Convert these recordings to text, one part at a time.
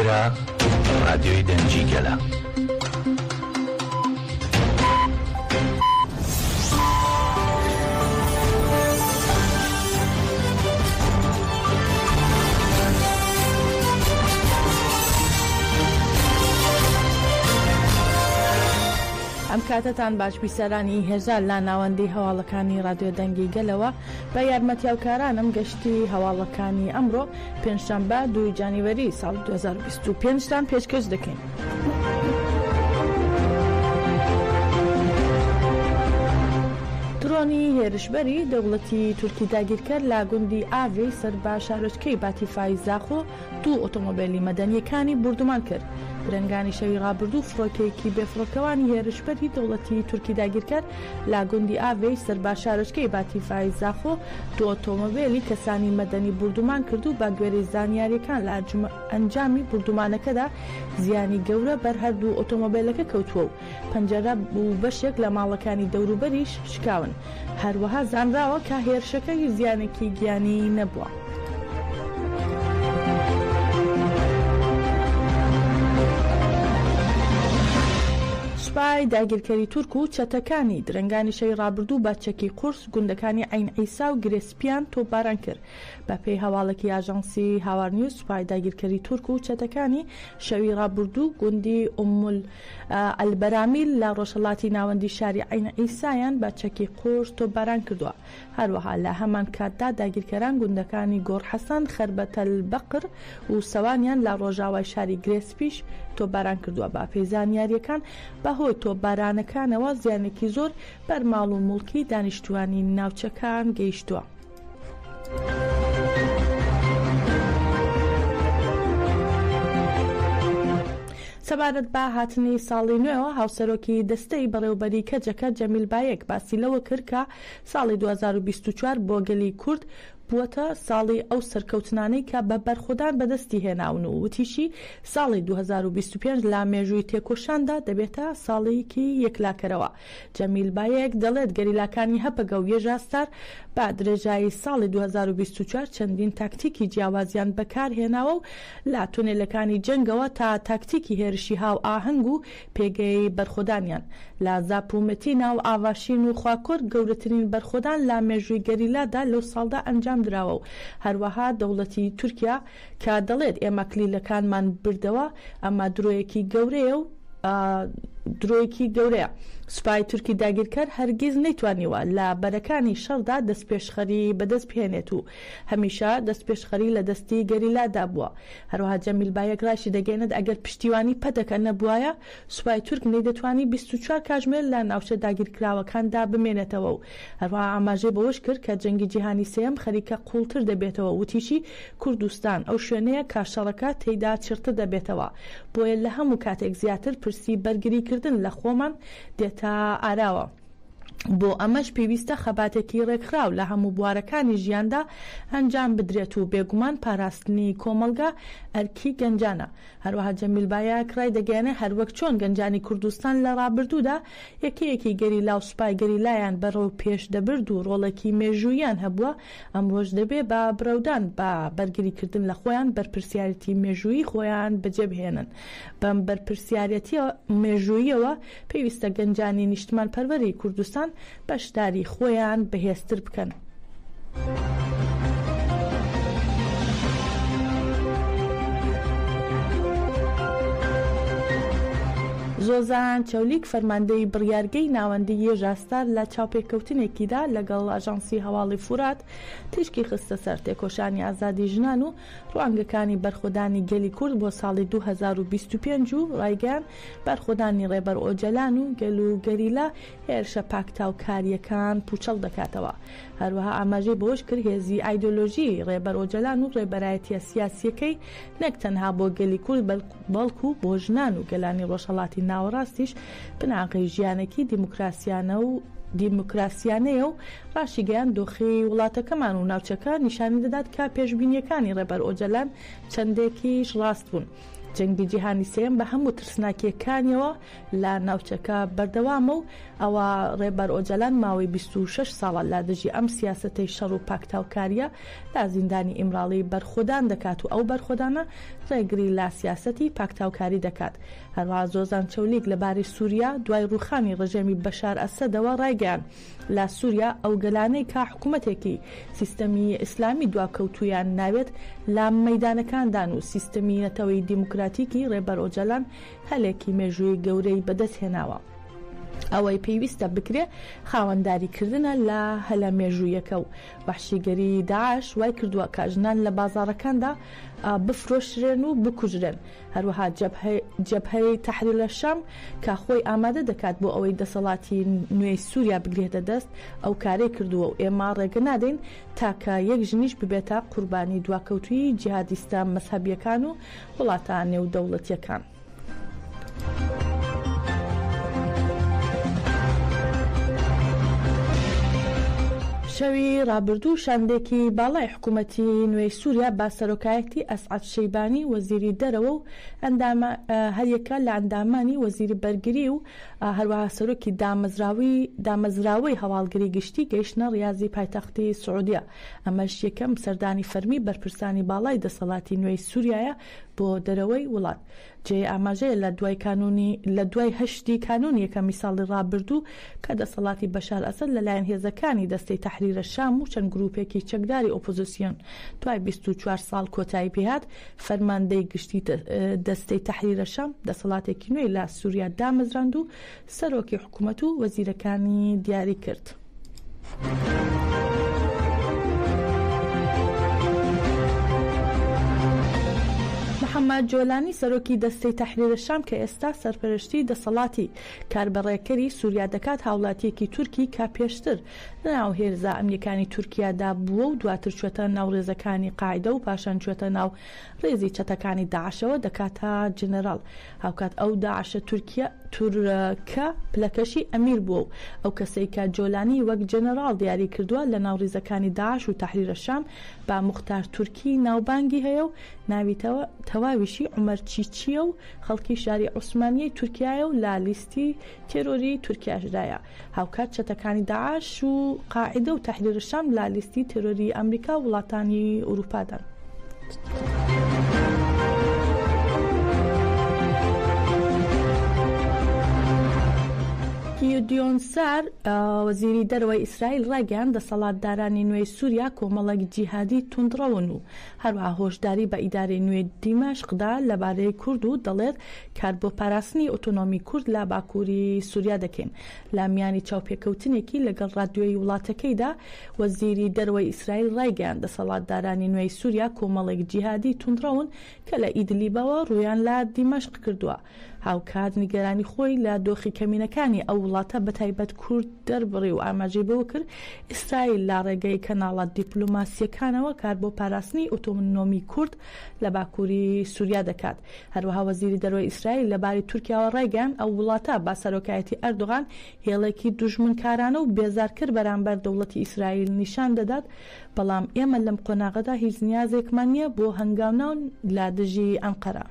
ئێرە ڕادیۆی دەنگی گەلە. ئەم کاتەتان باش بیسەرانی هێژا لە ناوەندی هەواڵەکانی ڕادیۆ دەنگی گەلەوە بە یارمەتی هاوکارانم گەشتی هەواڵەکانی ئەمڕۆ پێنجشەنبە دووی جانیوەری ساڵی 2025 تان پێشکەش دەکەین. درۆنی هێرشبەری دەوڵەتی تورکی داگیرکەر لە گوندی ئاڤێی سەر بە شارۆچکەی باتیفای زاخۆ دوو ئۆتۆمۆبێلی مەدەنییەکانی بوردومان کرد. درەنگانی شەوی ڕابردوو فڕۆکەیەکی بێفڕۆکەوانی هێرشبەری دەوڵەتی تورکی داگیرکەر لە گوندی ئاڤێی سەر بە شارۆچکەی باتیفای زاخۆ دوو ئۆتۆمۆبێلی کەسانی مەدەنی بوردومان کرد و بە گوێرەی زانیارییەکان لە ئەنجامی بوردومانەکەدا زیانی گەورە بەر هەردوو ئۆتۆمۆبێلەکە کەوتووە و پەنجەرە و بەشێک لە ماڵەکانی دەوروبەریش شکاون. هەروەها زانراوە کە هێرشەکە هیچ زیانێکی گیانی نەبووە. سوپای داگیرکەری تورک و چەتەکانی درەنگانی شەوی ڕابردوو بە چەکی قورس گوندەکانی عەین عیسا و گرێ سپیان تۆپباران کرد. بەپێی هەواڵێکی ئاژانسی هاوار نیوز سوپای داگیرکەری تورک و چەتەکانی شەوی ڕابردوو گوندی ئومول ئەلبەرامیل لە ڕۆژهەڵاتی ناوەندی شاری عەین عیسایان بە چەکی قورس تۆپباران کردووە. هەروەها لە هەمان کاتدا داگیرکەران گوندەکانی گۆڕ حەسەن، خەربەتەلبەقر و سەوانیان لە ڕۆژاوای شاری گرێ سپیش تۆپباران کردووە. بە پێی زانیارییەکان بە هۆی تۆپبارانەکانەوە زیانێکی زۆر بەر ماڵ و موڵکی دانیشتووانی ناوچەکان گەیشتووە. سەبارەت بە هاتنی ساڵی نوێوە، هاوسەرۆکی دەستەی بەڕێوەبەری کەجەکە جەمیل بایەک باسی لەوە کرد کە ساڵی 2024 بۆ گەلی کورد بووەتە ساڵی ئەو سەرکەوتنانەی کە بە بەرخۆدان بەدەستی هێناون و وتیشی، ساڵی 2025 لە مێژووی تێکۆشاندا دەبێتە ساڵێکی یەکلاکەرەوە. جەمیل بایەک دەڵێت، گەریلاکانی هەپەگە و یەژاستار بە درێژایی ساڵی 2024 چەندین تاکتیکی جیاوازیان بەکارهێناوە و لە تونێلەکانی جەنگەوە تا تاکتیکی هێرشی هاوئاهەنگ و پێگەی بەرخۆدانیان لە زاپ و مەتینا و ئاڤاشین و خواکۆرک گەورەترین بەرخۆدان لە مێژووی گەریلادا لەو ساڵدا ئەنجامدراوە و هەروەها دەوڵەتی تورکیا کە دەڵێت ئێمە کلیلەکانمان بردەوە، ئەمە درۆیەکی گەورەیە و درۆیەکی گەورەیە. سوپای تورکی داگیرکەر هەرگیز نەیتوانیوە لە بەرەکانی شەڕدا دەستپێشخەری بەدەست بهێنێت و هەمیشە دەستپێشخەری لە دەستی گەریلادا بووە. هەروەها جەمیل بایەک ڕایشیدەگەیەنێت ئەگەر پشتیوانی پەدەکە نەبوایە سوپای تورک نەیدەتوانی 24 کاژمێر لە ناوچە داگیرکراوەکاندا بمێنێتەوە و هەروەها ئاماژەی بەوەش کرد کە جەنگی جیهانی سێیەم خەریکە قووڵتر دەبێتەوە وتیشی کوردستان ئەو شوێنەیە کە شەڕەکە تێیدا چڕتر دەبێتەوە، بۆیە لە هەموو کاتێک زیاتر پرسی بەرگریکردن لە خۆمان دێتە ئاراوە. بۆ ئەمەش پێویستە خەباتێکی ڕێکخراو لە هەموو بوارەکانی ژیاندا ئەنجام بدرێت و بێگومان پاراستنی کۆمەڵگا ئەرکی گەنجانە. هەروەها جەمیل بایاک ڕایدەگەیەنێ هەروەک چۆن گەنجانی کوردستان لە ڕابردوودا یەکەیەکی گەریلا و سوپای گەریلایان بەرەو پێش دەبرد و ڕۆڵێکی مێژووییان هەبووە، ئەمڕۆش دەبێ بە برەودان بە بەرگریکردن لە خۆیان بەرپرسیارێتی مێژوویی خۆیان بەجێبهێنن. بەم بەرپرسیارێتیە مێژووییەوە پێویستە گەنجانی نیشتمانپەروەری کوردستان بەشداری خۆیان بەهێزتر بکەن. زۆزان چەولیک فەرماندەی بڕیارگەی ناوەندی یەژاستار لە چاوپێکەوتنێکیدا لەگەڵ ئاژانسی هەواڵی فورات تیشکی خستە سەر تێکۆشانی ئازادی ژنان و ڕوانگەکانی بەرخۆدانی گەلی کورد بۆ ساڵی 2025 و ڕایگەیاند بەرخۆدانی ڕێبەر ئۆجەلان و گەل و گەریلا هێرشە پاکتاوکارییەکان پووچەڵ دەکاتەوە. هەروەها ئاماژەی بەوەش کرد، هێزی ئایدۆلۆژیی ڕێبەر ئۆجەلان و ڕێبەرایەتییە سیاسییەکەی نەک تەنها بۆ گەلی کورد بەڵکو بۆ ژنان و گەلانی ڕۆژهەڵاتی ناوەڕاستیش بناغەی ژیانێکی دیموکراسیانە و دیموکراسیانەیە و ڕاشیگەیاند دۆخی وڵاتەکەمان و ناوچەکە نیشانی دەدات کە پێشبینییەکانی ڕێبەر ئۆجەلان چەندێکیش ڕاست بوون. جەنگی جیهانی سێیەم بە هەموو ترسناکییەکانیەوە لە ناوچەکە بەردەوامە و ئەوە ڕێبەر ئۆجالان ماوەی 26 ساڵە لە دژی ئەم سیاسەتەی شەڕ و پاکتاوکارییە لە زیندانی ئیمراڵی بەرخۆدان دەکات و ئەو بەرخۆدانە ڕێگری لە سیاسەتی پاکتاوکاری دەکات. هەروەها زۆزان چەولیک لەبارەی سوریا دوای ڕووخانی ڕژێمی بەشار ئەسەدەوە ڕایگەیاند، لە سوریا ئەو گەلانەی کە حکومەتێکی سیستەمی ئیسلامی دواکەوتوویان ناوێت لە مەیدانەکاندان و سیستەمی نەتەوەی دیموکراتیکی ڕێبەر ئۆجالان هەلێکی مێژوویی گەورەی بەدەستهێناوە. ئەوەی پێویستە بکرێ خاوەنداریکردنە لە هەلە مێژوویەکە و وەحشیگەریی داعش وایکردووە کە ژنان لە بازاڕەکاندا بفرۆشرێن و بکوژرێن. هەروەها جەبهەی تەحریر شام کە خۆی ئامادە دەکات بۆ ئەوەی دەسەڵاتی نوێی سووریا بگرێتە دەست، ئەو کارەی کردووە و ئێمە ڕێگە نادەین تاکە یەک ژنیش ببێتە قوربانی دواکەوتوویی جیهادیستە مەزهەبییەکان و وڵاتە نێودەوڵەتییەکان. شەوی ڕابردوو شاندێکی باڵای حکوومەتی نوێی سووریا بە سەرۆکایەتی ئەسعەد شەیبانی وەزیری دەرەوە و ئەندامە هەریەکە لە ئەندامانی وەزیری بەرگری و هەروەها سەرۆکی دامەزراوی دامەزراوەی هەواڵگری گشتی گەیشتنە ڕیازی پایتەختی سعودیە ئەمەش یەکەم سەردانی فەرمی بەرپرسانی باڵای دەسەڵاتی نوێی سووریایە بۆ دەرەوەی وڵات. جێی ئاماژەیە لە دوای کانوونی لە دوای هەشتی کانوونی یەکەمی ساڵی ڕابردوو کە دەسەڵاتی بەشار ئەسەد لە لایەن هێزەکانی دەستەی تەحریرە شام و چەند گرووپێکی چەکداری ئۆپۆزسیۆن دوای 24 ساڵ کۆتایی پێهات فەرماندەی گشتی دەستەی تەحریرە شام دەسەڵاتێکی نوێی لە سووریا دامەزراند و سەرۆکی حکوومەت و وەزیرەکانی دیاری کرد. محەممەد جۆلانی سەرۆکی دەستەی تەحریر شام کە ئێستا سەرپەرشتی دەسەڵاتی کاربەڕێکەری سووریا دەکات هاوڵاتییەکی تورکی کە پێشتر لەناو هێزە ئەمنییەکانی تورکیادا بووە و دواتر چووەتە ناو ڕێزەکانی قاعیدە و پاشان چووەتە ناو ڕێزی چەتەکانی داعشەوە دەکاتە جەنەراڵ. هاوکات ئەو داعشە تورکیە تورکە پلەکەشی ئەمیر بووە و ئەو کەسەی کە جۆلانی وەک جەنەراڵ دیاری کردووە لە ناو ڕیزەکانی داعش و تەحریرە شام بە موختار تورکی ناوبانگی هەیە و ناوی تەواویشی عومەر چیچیە و خەڵکی شاری عوسمانیەی تورکیایە و لە لیستی تێرۆری تورکیاشدایە. هاوکات چەتەکانی داعش و قاعیدە و تەحریر شام لە لیستی تێرۆری ئەمریکا و وڵاتانی ئورووپادان. گیدیۆن سار، وەزیری دەرەوەی ئیسرائیل ڕایگەیاند، دەسەڵاتدارانی نوێی سووریا کۆمەڵێک جیهادی توندڕەون و هەروەها هۆشداری بە ئیدارەی نوێی دیمەشق دا لەبارەی کورد و دەڵێت، کار بۆ پاراستنی ئۆتۆنۆمی کورد لە باکووری سووریا دەکەین. لە میانی چاوپێکەوتنێکی لەگەڵ ڕادیۆی وڵاتەکەیدا، وەزیری دەرەوەی ئیسرائیل ڕایگەیاند، دەسەڵاتدارانی نوێی سووریا کۆمەڵێک جیهادی توندڕەون کە لە ئیدلیبەوە ڕوویان لە دیمەشق کردووە. هاوکات نیگەرانی خۆی لە دۆخی کەمینەکانی ئەو وڵاتە بەتایبەت کورد دەربڕی و ئاماژەی بەوە کرد، ئیسرائیل لە ڕێگەی کەناڵە دیپلۆماسییەکانەوە کار بۆ پاراستنی ئۆتۆنۆمی کورد لە باکووری سووریا دەکات. هەروەها وەزیری دەرەوەی ئیسرائیل لەبارەی تورکیاوە ڕایگەیاند، ئەو وڵاتە بە سەرۆکایەتی ئەردۆغان هێڵێکی دوژمنکارانە و بێزارکەر بەرامبەر دەوڵەتی ئیسرائیل نیشان دەدات، بەڵام ئێمە لەم قۆناغەدا هیچ نیازێکمان نییە بۆ هەنگاونان لە دژی ئەنقەرە.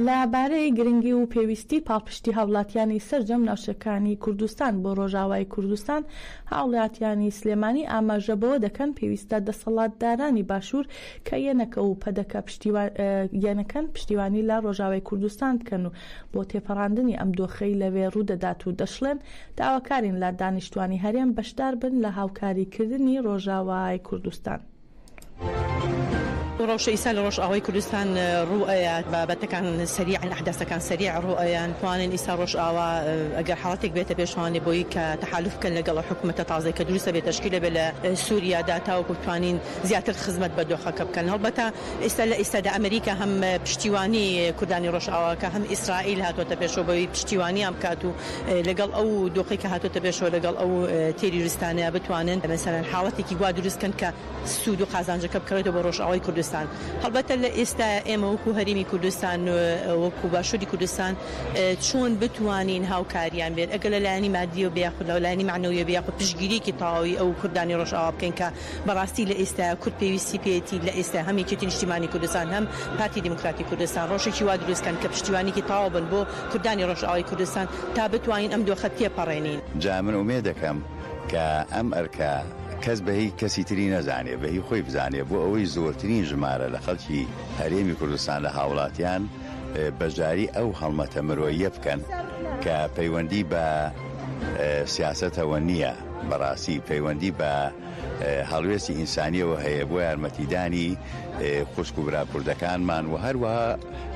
لە بارەی گرنگی و پێویستی پاڵپشتی هاوڵاتیانی سەرجەم ناوچەکانی کوردستان بۆ ڕۆژاوای کوردستان، هاوڵاتیانی سلێمانی ئاماژە بەوە دەکەن پێویستە دەسەڵاتدارانی باشوور کە یەنەکە و پەدەکە یەنەکەن پشتیوانی لە ڕۆژاوای کوردستان بکەن و بۆ تێپەڕاندنی ئەم دۆخەی لەوێ ڕوودەدات و دەشڵێن داواکارین لە دانیشتوانی هەرێم بەشداربن لە هاوکاریکردنی ڕۆژاوای کوردستان. ئەو ڕەوشە ئیستا لە ڕۆژئاوای کوردستان ڕوو ئەیات، بابەتەکان سەریعن، ئەحداسەکان سەریع ڕوو ئەیەن، توانن ئیستا ڕۆژئاوا ئەگەر حاڵەتێک بێتە پێش توانێ بۆی کە تەحالوف بکەن لەگەڵ ئەو حکومەتە تازەی کە دروست ئەبێ تەشکیل ئەبێ لە سوریادا تاوەکو بتوانین زیاتر خزمەت بە دۆخەکە بکەن. هەڵبەتە ئیستا لە ئیستادا ئەمریکا هەم پشتیوانی کوردانی ڕۆژئاوا کە هەم ئیسرائیل هاتۆتە پێشەوە بەوی پشتیوانیان بکات و لەگەڵ ئەو دۆخەی کە هاتۆتە پێشەوە لەگەڵ ئەو تێریورستانەیا بتوانن مەسەلەن حاڵەتێکی وا دروست کەن کە سوود و قازانجەکە بکەوێتەوە بۆ ڕۆژئاوای کوردستان. کوردستان. هەڵبەتە لە ئێستایا ئێمە وەکوو هەرێمی کوردستان وەکوو باشووری کوردستان چۆن بتوانین هاوکاریان بێت ئەگەر لە لایەنی مادیەوە بێ یاخود لە لایەنی مەعنەویەوە بێ یاخود پشتگیریەکی تەواوی ئەو کوردانی ڕۆژئاوا بکەین کە بەڕاستی لە ئێستایا کورد پێویستی پێیەتی لە ئێستا هەم یەکێتی نیشتیمانی کوردستان هەم پارتی دیموکراتی کوردستان ڕەوشێکی وا دروست کەن کە پشتیوانیکی تەواو بن بۆ کوردانی ڕۆژئاوای کوردستان تا بتوانین ئەم دۆخە تێپەڕێنین. جا من ئومێد دەکەم کە ئەم ئەرکە کەس بە هی کەسی تری نەزانێ بە هی خۆی بزانێ بۆ ئەوەی زۆرترین ژمارە لە خەڵکی هەرێمی کوردستان لە هاوڵاتیان بەشداری ئەو هەڵمەتە مرۆییە بکەن کە پەیوەندی بە سیاسەتەوە نییە بەڕاستی پەیوەندی بە هەڵوێستی ئینسانیەوە هەیە بۆ یارمەتیدانی خوشک و برا کوردەکانمان و هەروەها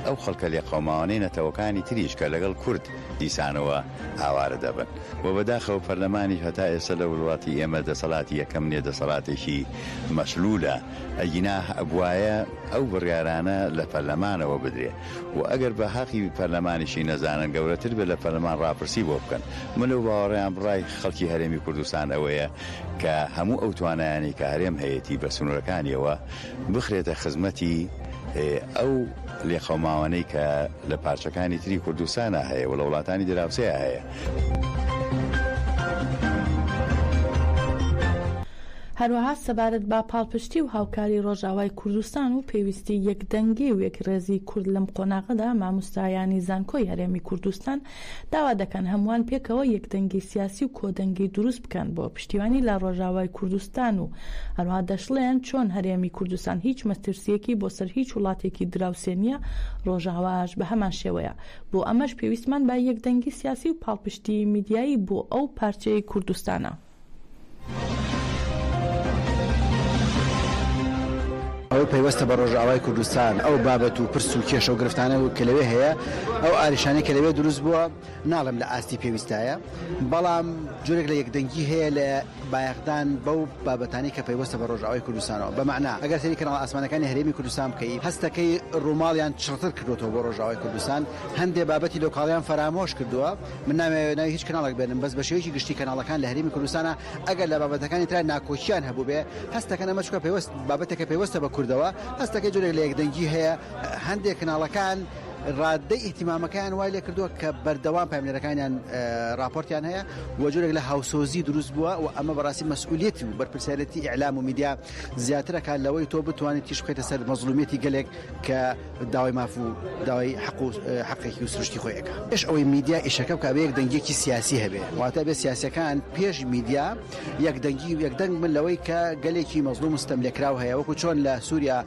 ئەو خەڵکە لێقەوماوانەی نەتەوەکانی تریش کە لەگەڵ کورد دیسانەوە ئاوارە دەبن و بەداخەوە پەرلەمانیش هەتا ئێستا لە وڵاتی ئێمە دەسەڵاتی یەکەم نیە دەسەڵاتێکی مەشلولە ئەگینا ئەبوایە ئەو بڕیارانە لە پەرلەمانەوە بدرێ و ئەگەر بە هەقی پەرلەمانیشی نەزانن گەورەتر بێت لە پەرلەمان ڕاپرسی بۆ بکەن. من لەو باوەڕەیام ڕای خەڵکی هەرێمی کوردستان ئەوەیە کە هەموو ئەو توانایانەی کە هەرێم هەیەتی بە سنوورەکانیەوە بخرێتە خزمەتی ئەو لێقەوماوانەی کە لە پارچەکانی تری کوردستانا هەیە و لە وڵاتانی دراوسێیا هەیە. هەروەها سەبارەت بە پاڵپشتی و هاوکاری ڕۆژئاوای کوردستان و پێویستی یەکدەنگی و یەکڕێزی کورد لەم قۆناغەدا ماموستایانی زانکۆی هەرێمی کوردستان داوا دەکەن هەمووان پێکەوە یەکدەنگی سیاسی و کۆدەنگی دروست بکەن بۆ پشتیوانی لە ڕۆژئاوای کوردستان و هەروەها دەشڵێن چۆن هەرێمی کوردستان هیچ مەترسییەکی بۆ سەر هیچ وڵاتێکی دراوسێ نییە ڕۆژئاواش بە هەمان شێوەیە بۆ ئەمەش پێویستمان بە یەکدەنگی سیاسی و پاڵپشتی میدیایی بۆ ئەو پارچەی کوردستانە. ئەوەی پەیوەستە بە ڕۆژئاوای کوردستان، ئەو بابەت و پرس و کێشە و گرفتانە کە لەوێ هەیە، ئەو ئاریشانەی کە لەوێ دروست بووە، ناڵێم لە ئاستی پێویستایە، بەڵام جۆرێک لە یەکدەنگی هەیە لە بایەخدان بەو بابەتانەی کە پەیوەستە بە ڕۆژئاوای کوردستانەوە. بە مەعنا ئەگەر سەیری کەناڵە ئاسمانەکانی هەرێمی کوردستان بکەی، هەستەکەی ڕووماڵیان چڕتر کردۆتەوە بۆ ڕۆژئاوای کوردستان، هەندێ بابەتی لۆکاڵیان فەرامۆش کردووە. من نامەوێ ناوی هیچ کەناڵێک بێنم، بەس بە شێوەیەکی گشتی کەناڵەکان لە هەرێمی کوردستانا ئەگەر لە بابەتەکانی ترا ناکۆکیان هەبووبێ، هەست دەکەن ئەمە چونکە پەیوەست بابەتێکە پەیوەستە بە کوردەوە، هەست دەکەی جۆرێک لە یەکدەنگی هەیە، هەندێک کەناڵەکان ڕادەی ئیهتیمامەکەیان وای لێکردووە کە بەردەوام پەیامنێرەکانیان ڕاپۆرتیان هەیە و جۆرێک لە هاوسۆزی دروست بووە و ئەمە بەڕاستی مەسئولیەتی و بەرپرسیارێتی ئیعلام و میدیا زیاتر ئەکات لەوەی تۆ بتوانیت تیشک بخەیتە سەر مەزڵومیەتی گەلێک کە داوای ماف و داوای حەق و حەقێکی و سروشتی خۆی ئەکا. پێش ئەوەی میدیا ئیشەکە بکا ئەبێ یەک دەنگیەکی سیاسی هەبێ، واتە ئەبێ سیاسیەکان پێش میدیا یەک دەنگی و یەک دەنگ بن لەوەی کە گەلێکی مەزڵوم و ستەم لێکراو هەیە، وەکو چۆن لە سوریا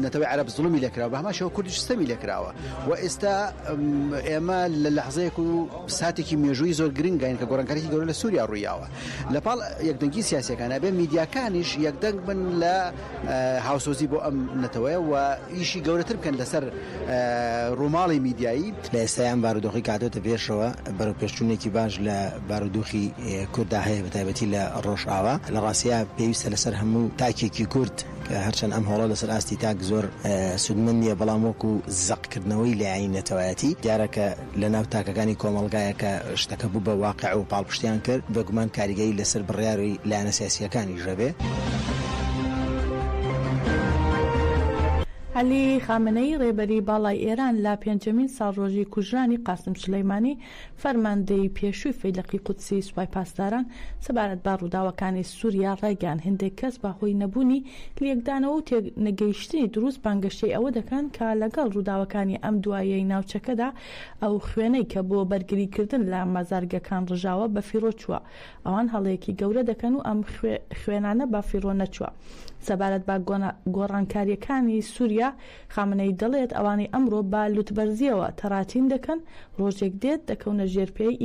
نەتەوەی عەرەب زوڵمی لێکراوە بە هەمان شێوە کوردیش ستەمی لێکراوە و ئێستا ئێمە لە لەحزەیەک و ساتێکی مێژوویی زۆر گرنگین کە گۆڕانکاریی گەورە لە سوریا ڕوویاوە. لە پاڵ یەکدەنگی سیاسیەکان ئەبێ میدیاکانیش یەکدەنگ بن لە هاوسۆزی بۆ ئەم نەتەوەیە و ئیشی گەورەتر بکەن لەسەر ڕووماڵی میدیایی. لە ئێستای ئەم بارودۆخەی کە هاتۆتە پێشەوە بەرەوپێشچوونێکی باش لە بارودۆخی کورددا هەیە بەتایبەتی لە ڕۆژئاوا. لە ڕاستیا پێویستە لەسەر هەموو تاکێکی کورد کە هەرچەند ئەم هەوڵە لەسەر ئاستی تاک زۆر سوودمەند نییە بەڵام وەکو زەقکردنەوەی لایەنی نەتەوایەتی دیارە کە لە ناو تاکەکانی کۆمەڵگایە کە شتەکە بوو بە واقع و پاڵپشتیان کرد، بێگومان کاریگەری لەسەر بڕیاری لایەنە سیاسییەکانیش دەبێ. عەلی خامنەیی ڕێبەری باڵای ئێران لە پێنجەمین ساڵڕۆژی کوژرانی قاسم سولەیمانی فەرماندەی پێشووی فەیلەقی قودسی سوپای پاسداران سەبارەت بە ڕووداوەکانی سووریا ڕایگەیاند هەندێک کەس بە هۆی نەبوونی لێکدانەوە و تێنەگەیشتنی دروست بانگەشەی ئەوە دەکەن کە لەگەڵ ڕووداوەکانی ئەم دواییەی ناوچەکەدا ئەو خوێنەی کە بۆ بەرگریکردن لە مەزارگەکان ڕژاوە بەفیڕۆ چووە. ئەوان هەڵەیەکی گەورە دەکەن و ئەم خوێنانە بەفیڕۆ نەچووە. سەبارەت بە گۆڕانکارییەکانی سووریا، خامنەیی دەڵێت، ئەوانەی ئەمڕۆ بە لوتبەرزییەوە تەڕاتین دەکەن، ڕۆژێک دێت دەکەونە ژێر پێی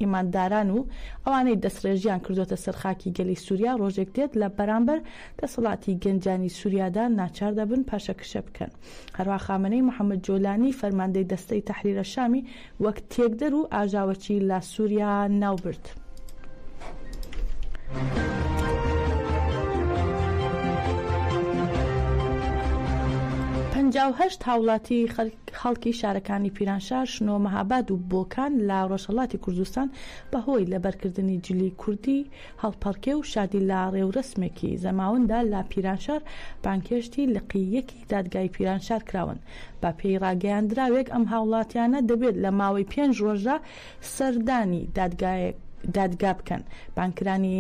ئیمانداران و ئەوانەی دەستڕێژیان کردۆتە سەر خاکی گەلی سووریا ڕۆژێک دێت لە بەرامبەر دەسەڵاتی گەنجانی سووریادا ناچار دەبن پاشەکشە بکەن. هەروەها خامنەیی محەمەد جۆلانی فەرماندەی دەستەی تەحریرەشامی وەک تێکدەر و ئاژاوەچی لە سووریا ناوبرد. 58 هاوڵاتی خەڵکی شارەکانی پیرانشار، شنۆ، مەهاباد و بۆکان لە ڕۆژهەڵاتی کوردستان بەهۆی لەبەرکردنی جلی کوردی هەڵپەڕکێ و شادی لە ڕێورەسمێکی زەماوەنددا لە پیرانشار بانگهێشتی لقی یەکی دادگای پیرانشار کراون. بە پێی ڕاگەیاندراوێک ئەم هاوڵاتیانە دەبێت لە ماوەی پێنج ڕۆژدا سەردانی دادگا بکەن. بانگکرانی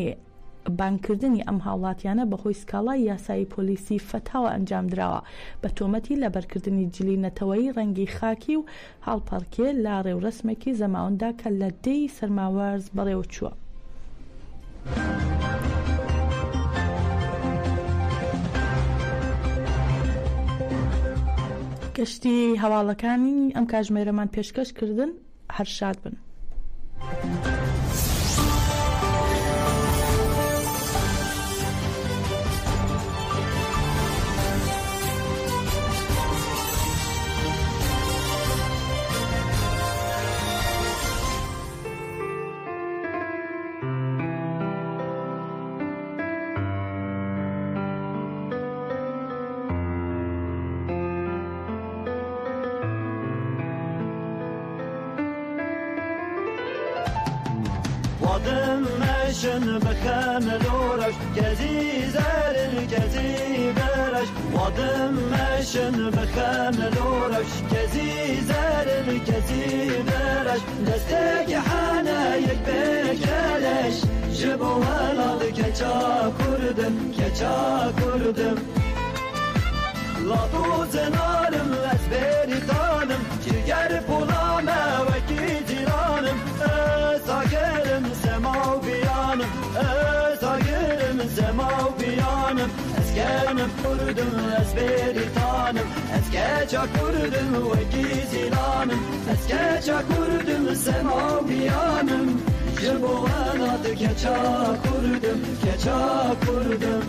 بانگکردنی ئەم هاوڵاتیانە بەهۆی سکاڵای یاسایی پۆلیسی فەتاوە ئەنجامدراوە بە تۆمەتی لەبەرکردنی جلی نەتەوەیی ڕەنگی خاکی و هەڵپەڕکێ لە ڕێوڕەسمێکی زەماوەنددا کە لە دێی سەرماوەرز بەڕێوەچووە. گەشتی هەواڵەکانی ئەم کاژمێرەمان پێشکەش کردن. هەر شاد بن. Keça kurdum, keça kurdum.